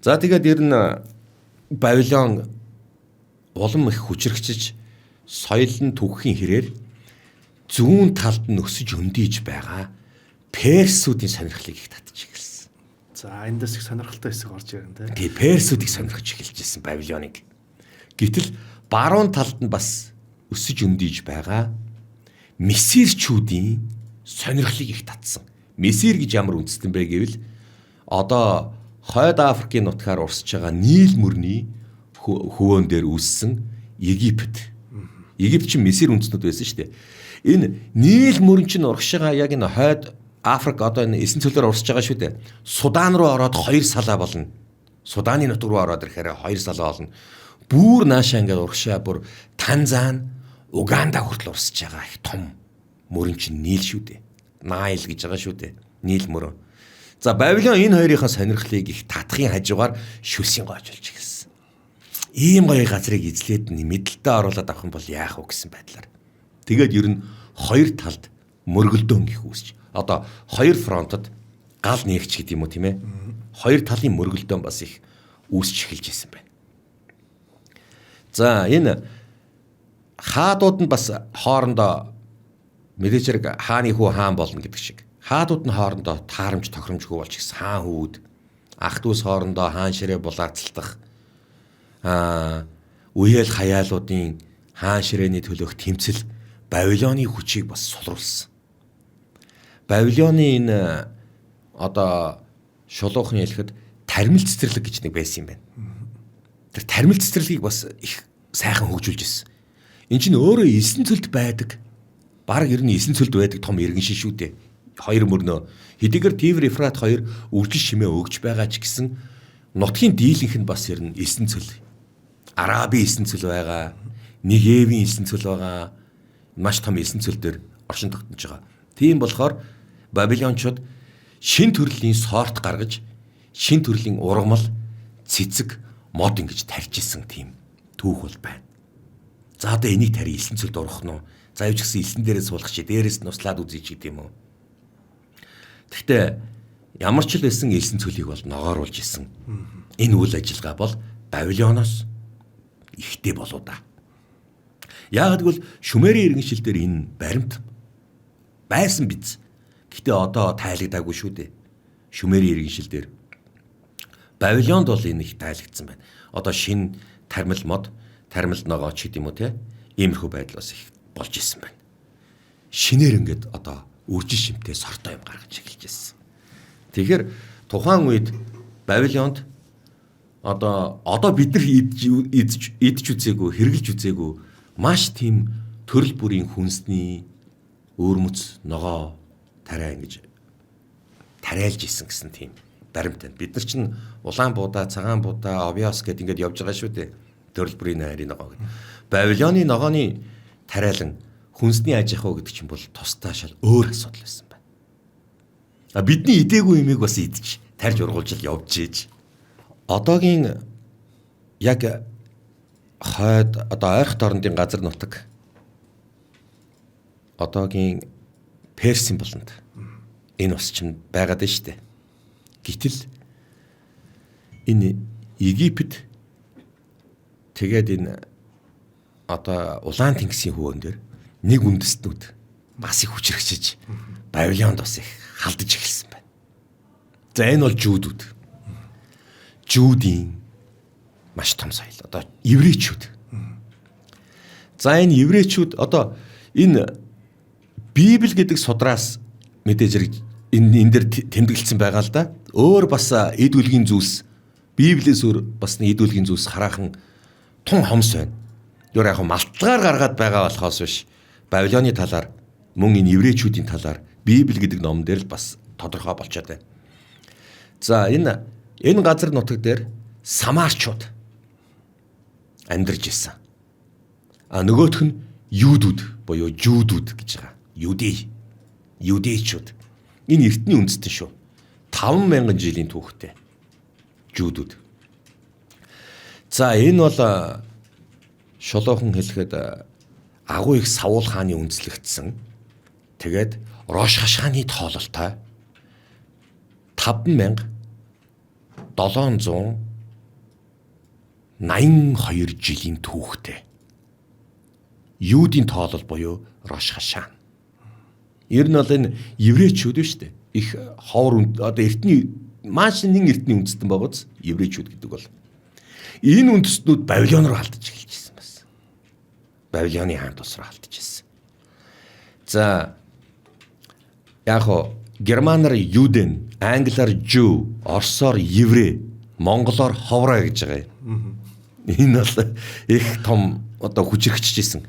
За тэгээд ер нь Вавилон улам их хүчрхчиж соёл нь түгхийн хэрээр зүүн талд нь өсөж өндийж байгаа Персүүдийн сонирхлыг их татж эхэлсэн. За эндээс их сонирхолтой хэсэг орж ирэн тэ. Тий, Персүүдийг сонирхож эхэлж ирсэн Вавилоныг. Гэтэл баруун талд нь бас өсөж өндийж байгаа Месирчүүдийн сонирхлыг их татсан. Месир гэж ямар үндэстэн бэ гэвэл одоо Хойд Африкийн нутгаар урсж байгаа Нил мөрний хөвөөн дээр үүссэн Египет. Египт чинь Месир үндэстнүүд байсан шүү дээ. Энэ Нил мөрөн чинь урагш байгаа яг энэ Хойд Африк одоо энэ эсэн цөлөөр урсж байгаа шүү дээ. Судан руу ороод хоёр салаа болно. Суданы нутаг руу ороод ирэхээр хоёр салаа болно. Бүр наашаа ингээд урагшаа бүр Танзан, Уганда хүртэл урсж байгаа их том мөрөн чинь Нил шүү дээ. Найл гэж байгаа шүү дээ. Нил мөрөн. За Бабилон энэ хоёрынхаа сонирхлыг их татхын хажуугаар шүлсийн гоожулж эхэлсэн. Ийм гоё газрыг эзлээд мэдлэлдээ оруулаад авах юм бол яах вэ гэсэн байдлаар. Тэгээд ер нь хоёр талд мөргөлдөөн гих үүсч. Одоо хоёр фронтод гал нээгч гэдэг юм уу тийм ээ. Хоёр талын мөргөлдөөн бас их үүсч эхэлж исэн байна. За энэ хаадууд нь бас хоорондоо мэдээж хэрэг хааны хүү хаан болно гэдэг шиг. Хаадууд нь хоорондоо таарамж тохиромжгүй болж гисэн хаан хүүд ах дүүс хоорондоо хаан ширээ булаацалдах үеэл хаяалуудын хаан ширээний төлөөх тэмцэл Бабилоны хүчийг бас сулруулсан. Бабилоны энэ одоо шулуухан хэлэхэд тармил цэцэрлэг гэж нэг байсан юм байна. Тэр тармил цэцэрлэгийг бас их сайхан хөгжүүлж ирсэн. Энд чинь өөрөө элсэн цөлд байдаг. Бараг ер нь элсэн цөлд байдаг том иргэн шин шүү дээ. Хоёр мөрнөө хэдийгээр Тивр Ефрат хоёр үржил шимээ өгч байгаа ч гэсэн нутгийн дийлэнх нь бас ер нь элсэн цөл. Арабын элсэн цөл байгаа. Нэгевийн элсэн цөл байгаа. Маш том элсэн цөл дээр оршин тогтнож байгаа. Тийм болохоор Бабилончууд шин төрлийн сорт гаргаж шин төрлийн ургамал, цэцэг, мод ингэж тарьж исэн тийм түүх бол байна. За одоо энийг тарь элсэн цөлд урах нь уу? За юу ч гэсэн элсэн дээрээ суулгах чи дээрээс нь услаад үзье ч гэдэм үү. Гэхдээ ямар ч л байсан элсэн цөлийг бол ногооруулж исэн. Энэ үйл ажиллагаа бол Бабилоноос ихтэй болоо да. Яагаад гэвэл Шумерийн иргэншил дээр энэ баримт байсан биз. Гэхдээ одоо тайлагдаагүй шүү дээ. Шумерийн иргэншил дээр Бабилонд бол энэ их тайлагдсан байна. Одоо шин тармил мод, тармил ногооч гэдэг юм уу те. Иймэрхүү байдал бас их болж исэн байна. Шинээр ингээд одоо үржил шимтэй сортой юм гаргаж эхэлж ирсэн. Тэгэхээр тухайн үед Бабилонд одоо бид нар идж үзээгүй, хэрглэж үзээгүй маш тийм төрөл бүрийн хүнсний өөрмөц ногоо тариа ингэж тариалж исэн гэсэн тийм баримт байна. Бид нар чинь улаан буудаа, цагаан буудаа, обиос гэд ингээд явж байгаа шүү дээ. Төрөл бүрийн найрын ногоо гэд. Бабилоны ногооны тариалан хүнсний аж ахуй гэдэг чинь бол тусдаа шал өөр асуудал байсан байна. А бидний идээгүй юмыг бас идэж тарж ургуулж л явж ийж. Одоогийн яг хойд одоо ойрхот орондын газар нутаг одоогийн Персийн буланд энэ ус чинь байгаад байна шүү дээ. Гэтэл энэ Египет тэгээд энэ одоо Улаан тэнгисийн хөвөн дээр нэг үндэстнүүд бас их хүчрхжиж Бабилонд бас их халдаж эхэлсэн байна. За энэ бол жүүдүүд. Жүүдийн маш том соёл. Одоо еврейчүүд. За энэ еврейчүүд одоо энэ Библи гэдэг судраас мэдээж хэрэг энэ дээр тэмдэглэсэн байгаа л да. Өөр бас эд үлгийн зүйлс Библиэс өөр бас нэг эд үлгийн зүйлс хараахан тун хомс байна. Юу яг малтгаар гаргаад байгаа болохоос биш. Бабилоны талаар мөн энэ еврейчүүдийн талаар Библи гэдэг ном дээр л бас тодорхой болчиход байна. За энэ газар нутаг дээр самарчууд амьдарч исэн. А нөгөөх нь юудүүд буюу жүүдүүд гэж байгаа. Юудей. Юудейчүүд. Энэ эртний үндэстэн шүү. 5000 жилийн түүхтэй. Жүүдүүд. За энэ бол шулуухан хэлэхэд агуу их Саул хааны үндэслэгдсэн. Тэгээд Рош хашааны тоололтой 5782 жилийн түүхтэй. Юудын тоолол буюу Рош хашаан. Ер нь бол энэ еврейчүүд шүү дээ. Их ховор одоо эртний маш нэгэн эртний үндэстэн байгууц еврейчүүд гэдэг бол. Энэ үндэстнүүд Бабилон руу халдаж эхэлж ирсэн бас. Бабилоны хаан тус руу халдаж ирсэн. За яг хоо германаар юден, англиар жүү, орсоор еврей, монголоор ховроо гэж байгаа юм. Энэ бол их том одоо хүчрхэж ирсэн.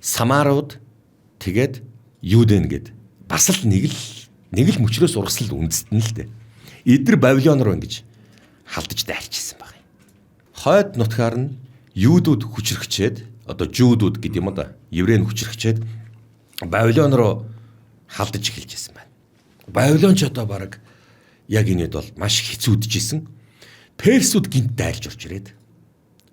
Самарууд тэгээд Юден гэд бас л нэг л мөчрөөс ургасал үндэстэн л дээ. Эдгээр Бабилон руу ингэж халдаж дайрч ирсэн баг юм. Хойд нутгаар нь юудууд хүчрхчээд одоо жүүдүүд гэдэг юм да. Еврей нь хүчрхчээд Бабилон руу халдаж эхэлж байсан байна. Бабилон ч одоо бараг яг энэ үед бол маш хэцүүдж исэн. Персүүд гинт дайлж орж ирээд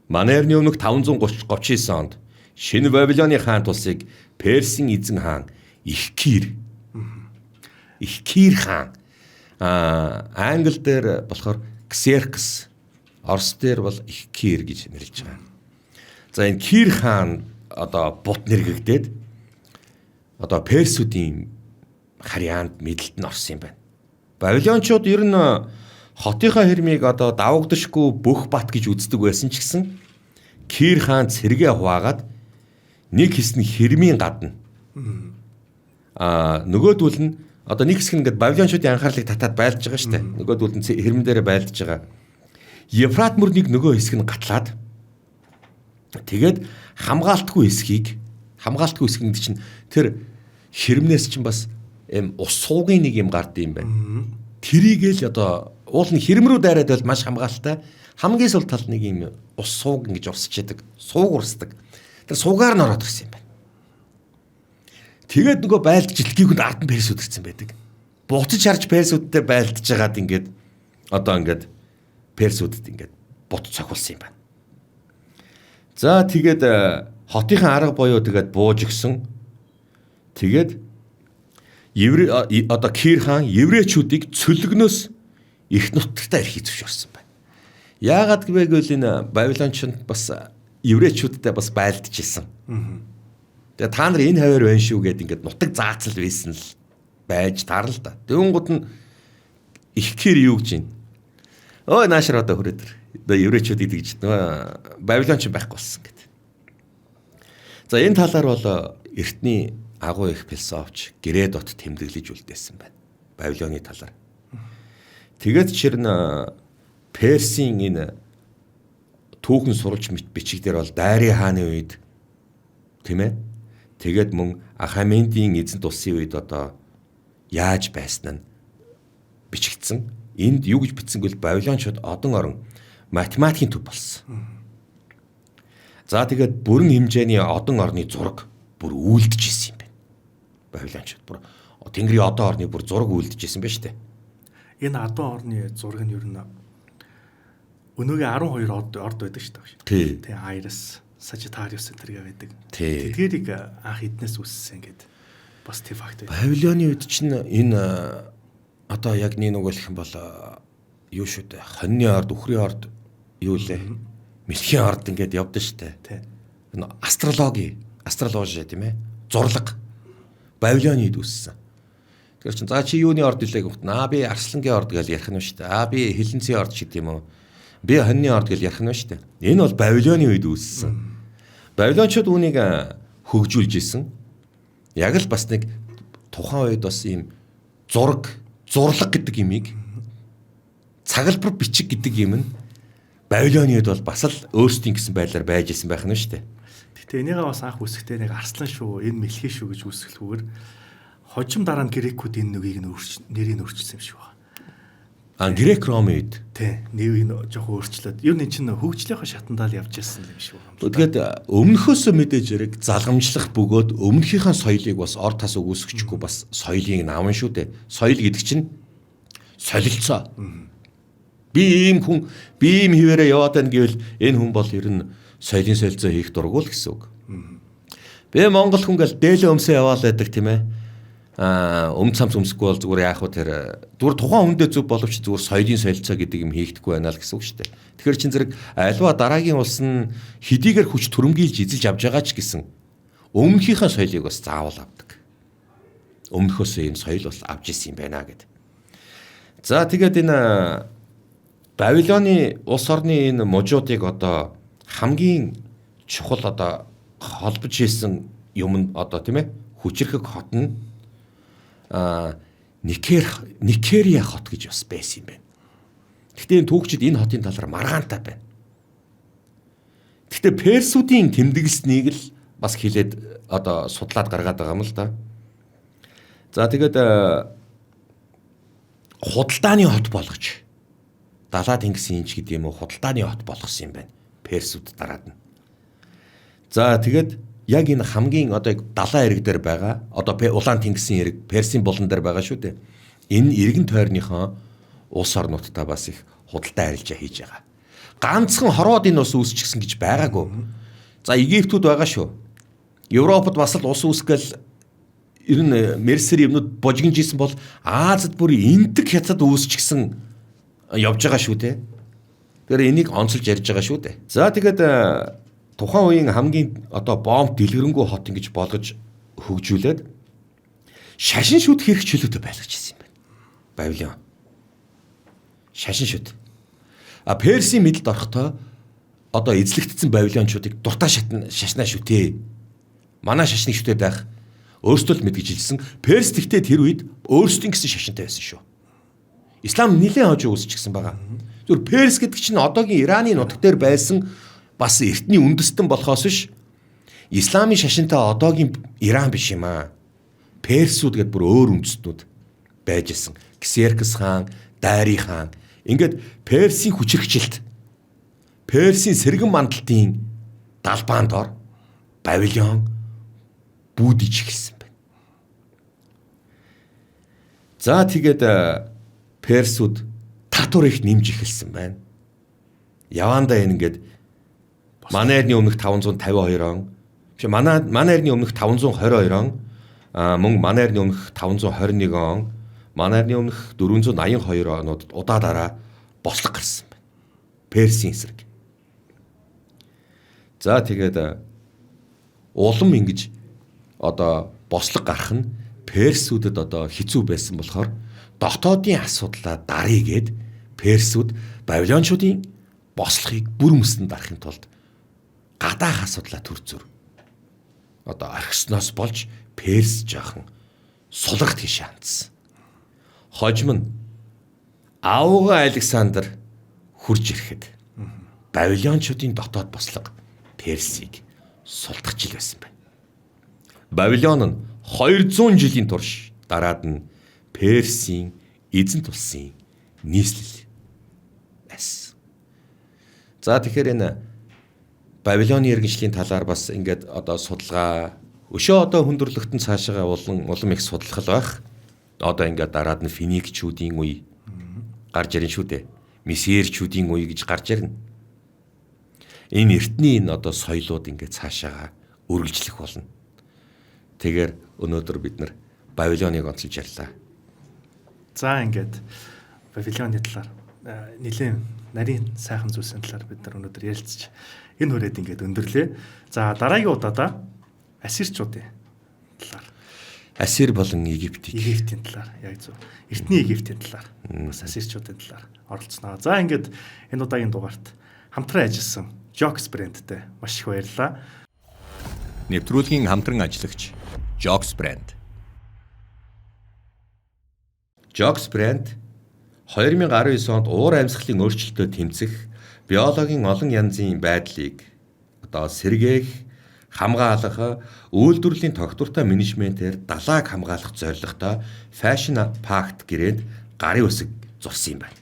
манай эртний өмнөх 539 онд шинэ Бабилоны хаан тулсыг Персийн эзэн хаан Ихкир хаан англи дээр болохоор Ксеркс, орос дээр бол Ихкир гэж нэрлэж байгаа. За энэ Кир хаан одоо бут нэргэгдээд одоо персүүдийн харьяанд мэдлэлд нь орсон юм байна. Бабилончууд ер нь хотынхоо хэрмийг одоо давагдашгүй бүх бат гэж үздэг байсан ч гэсэн Кир хаан цэргээ хуваагаад нэг хэсэг нь хэрмийн гадна. Нөгөөдөл нь одоо нэг хэсэг нь ингээд Бабилончуудын анхаарлыг татаад байлдж байгаа шүү дээ. Нөгөөдөл нь хэрмэн дээрээ байлдж байгаа. Евфрат мөрнийг нөгөө хэсэг нь гатлаад тэгээд хамгаалтгүй хэсгийг хамгаалтгүй хэсэг гэдэг чинь тэр хэрмнээс чинь бас юм ус суугийн нэг юм гард юм байна. Тэрийг л одоо уул нь хэрэм рүү дайраад бол маш хамгаалтай. Хамгийн сул тал нэг юм ус сууг ингэж урсч яадаг. Сууг урсдаг. Тэр суугаар нь ороод ирсэн юм байна. Тэгээд нөгөө байлдж жилтгийг нь ард нь персүүд ирсэн байдаг. Буцаж харж персүүдтэй байлдж хагаад ингээд одоо ингээд персүүдэд ингээд бут цохиулсан юм байна. За тэгээд хотынхын арга буюу тэгээд бууж өгсөн. Тэгээд одоо Кир хаан еврейчүүдийг цөлгнөөс их нутагтаа ирэхийг зөвшөөрсөн байна. Яагаад гэвэл энэ Бабилончууд бас еврейчүүдтэй бас байлдаж исэн. Тэгээ та нар энэ хаваар байна шүү гэд ингээд нутаг заацал байсан л байж таарна л да. Тэнгууд нь их Кир юу гэж юм? Ой наашир одоо хүрээд ир. Одоо еврейчүүдийг тэгж нөгөө Бабилонч байхгүй болсон гэд. За энэ талаар бол эртний агуу их философч Грек дот тэмдэглэж үлдээсэн байна. Бабилоны талаар. Тэгээд чирн Персийн энэ түүхэн сурвалж бичиг дээр бол Дари хааны үед тийм ээ. Тэгээд мөн Ахамендийн эзэнт улсын үед одоо яаж байсан нь бичигдсэн. Энд юу гэж бичсэн гэвэл Бабилончууд одон орон математикийн төв болсон. За тэгээд бүрэн хэмжээний одон орны зураг бүр үйлдэж исэн юм байна. Бабилончууд бүр Тэнгэрийн одон орны бүр зураг үйлдэж исэн байна шүү дээ. Энэ одон орны зураг нь ер нь өнөөгийн 12 орд байдаг шүү дээ. Тий, Айрес, Сажитариус энэ байдаг. Тэдгээрийг анх эднээс үүссэн гэдэг бас тэр факт байдаг. Бабилоны үед чинь энэ одоо яг нэг нүгэлэх юм бол юу шүү дээ. Хоньны орд, үхрийн орд юу лээ? Мэлхийн орд ингээд явдсан шүү дээ. Тий. Энэ астрологи, астрологи тийм ээ. Зурлага. Бабилоны үед үүссэн. Тэгэхээр чин за чи юуны орд илээ гэвэл наа би Арслангийн орд гэж ярих нь шүү дээ. Аа би Хилэнцгийн орд ч гэдэм юм уу. Би хоньны орд гэж ярих нь шүү дээ. Энэ бол Бабилоны үед үүссэн. Бабилончууд үүнийг хөгжүүлж исэн. Яг л бас нэг тухайн үед бас ийм зураг, зурлага гэдэг имийг цагалбар бичиг гэдэг юм нь Бабилоны үед бол бас л өөрсдийн гэсэн байдлаар байж исэн байх нь шүү дээ. Гэтэ энийгээ бас анх үүсэхдээ нэг арслан шүү, энэ мэлхий шүү гэж үүсгэлгүйгээр хожим дараа нь грекүүд энэ нүгийг нь нэрийг өөрчилсөн юм шиг байна. А грек ромын үед тий нэрийг нь жоохон өөрчлөөд ер нь эн чинь хөгжлийнхөө шатандаа л явж ирсэн юм шиг байна. Тэгээд өмнөхөөсөө мэдээж хэрэг залгамжлах бөгөөд өмнөхийнхээ соёлыг бас ор тас өгөөсгөчгүй бас соёлыг наван шүү дээ. Соёл гэдэг чинь солилцоо. Би ийм хүн, би ийм хിവэрэ яваад байна гэвэл энэ хүн бол ер нь соёлын солилцоо хийх дурггүй л гэсэн үг. Би монгол хүн гэл дээлээ өмсөө яваал байдаг тийм ээ. Өмд самс өмсөхгүй бол зүгээр яах вэ тэр зүгээр тухайн хүндээ зөв боловч зүгээр соёлын солилцоо гэдэг юм хийгдэхгүй байна л гэсэн үг шүү дээ. Тэгэхээр чин зэрэг альва дараагийн улс нь хэдийгээр хүч төрөмгийлж эзэлж авч байгаа ч гэсэн өмнөхийнхээ соёлыг бас заавал авдаг. Өмнөхөөсөө ийм соёл бас авч исэн юм байна гэд. За тэгээд энэ Бабилоны улс орны энэ мужуудыг одоо хамгийн чухал одоо холбож хийсэн юм нь одоо тийм ээ хүчирхэг хот нь Никерия хот гэж бас байсан юм байна. Гэхдээ энэ түүхчид энэ хотын талаар маргаантай байна. Гэхдээ персүүдийн тэмдэглэснийг л бас хилээд одоо судлаад гаргаад байгаа юм л да. За тэгээд худалдааны хот болгож Далаа тэнгисийн инч гэдэг юм уу худалдааны хот болгосон юм байна. Персүүд дараад нь. За тэгээд яг энэ хамгийн одоо далайн эрэг дээр байгаа одоо Улаан тэнгисийн эрэг Персийн булан дээр байгаа шүү дээ. Энэ эргэн тойрныхоо улс орнуудтай бас их худалдаа арилжаа хийж байгаа. Ганцхан хорвоод энэ ус үүсчихсэн гэж байгаагүй. За Египтүүд байгаа шүү. Европод бас л ус үүсгэл ер нь Мерсер юмнууд божигнж исэн бол Азад бүр Индик хятад үүсчихсэн явж байгаа шүү дээ. Тэгэхээр энийг онцолж ярьж байгаа шүү дээ. За тэгээд тухайн үеийн хамгийн одоо бомб дэлгэрэнгүй хот ингэж болгож хөгжүүлээд шашин шүт хэрэг чөлөөтэй байлгаж ирсэн юм байна. Бабилон. Шашин шүт. А Персийн мэдлд орохдоо одоо эзлэгдсэн Бабилончуудыг дуртай шашнаа шүтээ. Манай шашныг шүтээд байх өөрсдөө л мэдгэж хэлсэн. Перс тэгтээ тэр үед өөрсдийн гэсэн шашинтай байсан шүү. Ислам нэлээд хожуу үүсчихсэн байгаа. Зүгээр Перс гэдэг чинь одоогийн Ираны нутаг дээр байсан бас эртний үндэстэн болохоос биш. Исламын шашинтай одоогийн Иран биш юм аа. Персүүд гэдээ бүр өөр үндэстнүүд байж исэн. Ксеркс хаан, Дари хаан. Ингээд Персийн хүчирхжилт, Персийн сэргэн мандалтын далбаанд ор Бабилон бүүдиж эхэлсэн байна. За тэгээд Персүүд татвар их нэмж эхэлсэн байна. Явандаа энэ ингээд манай эртний өмнөх 552 он, биш манай эртний өмнөх 522 он, мөн манай эртний өмнөх 521 он, манай эртний өмнөх 482 онууд удаа дараа бослого гарсан байна. Персийн эсрэг. За тэгээд улам ингэж одоо бослого гарах нь персүүдэд одоо хэцүү байсан болохоор дотоодын асуудлаа даръя гээд персүүд Бабилончуудын бослогыг бүр мөсөн дарахын тулд гадаах асуудлаа төр зүр одоо орхисноос болж Перс жаахан сулрах тийш хандсан. Хожим нь Авга Александр хурж ирэхэд Бабилончуудын дотоод бослого Персийг сулдах жил байсан байна. Бабилон нь 200 жилийн турш дараад нь Персийн эзэнт улсын нийслэл байсан. За тэгэхээр энэ Бабилоны иргэншлийн талаар бас ингээд одоо судалгаа өшөө одоо хүндрэлтэн цаашаа улам их судлах байх. Одоо ингээд дараад нь финикчүүдийн үе гарч ирнэ шүү дээ. Мессерчүүдийн үе гэж гарч ирнэ. Энэ эртний энэ одоо соёлууд ингээд цаашаага үргэлжлэх болно. Тэгэхээр өнөөдөр бид нар Бабилоныг онцолж ярьлаа. За ингээд Бабилоны талаар нэлээд нарийн сайхан зүйлсийн талаар бид нар өнөөдөр ярилцж энэ хүрээд ингээд өндөрлөө. За дараагийн удаадаа Ассирчуудын талаар. Ассир болон Египтийн. Египтийн талаар яг зөв. Эртний Египтийн талаар бас Ассирчуудын талаар оролцсноо. За ингээд энэ удаагийн дугаарт хамтран ажилласан Jocks брэндтэй маш их баярлалаа. Нэвтрүүлгийн хамтран ажиллагч Jocks брэнд. Jocks брэнд 2019 онд уур амьсгалын өөрчлөлтөд тэмцэх биологийн олон янзын байдлыг одоо сэргээх, хамгаалах, үйлдвэрлэлийн тогтвортой менежментээр далайг хамгаалах зорилготой Fashion Pact гэрээнд гарын үсэг зурсан юм байна.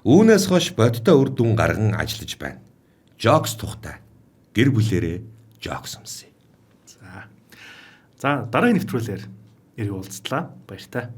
Үүнээс хойш бодиттой үр дүн гарган ажиллаж байна. Jocks тухтай гэр бүлэрээ Jocks өмсөе. За дараагийн нэвтрүүлгээр иргэн уулзлаа. Баяртай.